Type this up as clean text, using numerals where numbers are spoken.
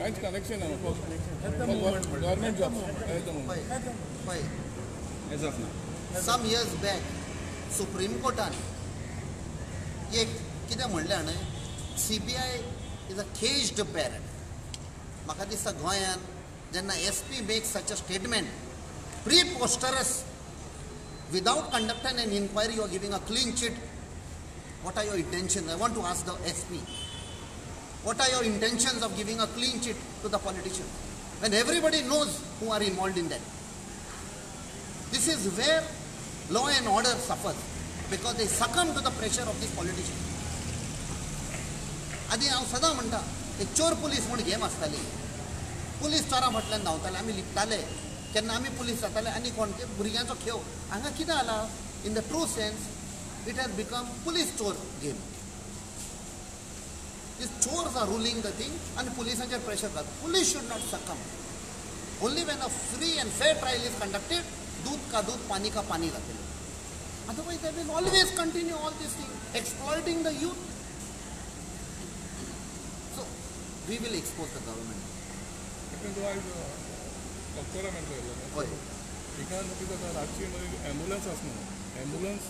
कांयच कनेक्शन ना. Government job. पळय. As of now. Some years back supreme कोर्टान एक कितें म्हणलें न्हय, CBI is a caged parrot. म्हाका दिसता गोंयांत जेन्ना SP make such a statement, preposterous, without conducting an inquiry you are giving a clean chit, what are your intentions? I want to ask the SP, what are your intentions of giving a clean chit to the politician when everybody knows who are involved in that? This is where law and order suffers because they succumb to the pressure of these politicians. आदी हांव सदां म्हणटा, एक चोर police म्हूण game आसताली. Police चोरां फाटल्यान धांवताले, आमी लिपताले. केन्ना आमी पुलीस जाताले आनी कोण ते भुरग्यांचो खेळ. हांगा कितें जाला, in the true sense it has become police चोर game. These chors are ruling the thing आनी पुलिसांचेर प्रेशर घालता. Police should not succumb. Only when a free and fair trial is conducted, दूध का दूध पानी का पानी जातलें. Otherwise they will always continue all this thing, exploiting the youth. So we will expose the government. तूं आयज डॉक्टरा मेळटलो. हय. हिंगा कितें जाता, रातची ऍम्बुलन्स आसना. ऍम्बुलन्स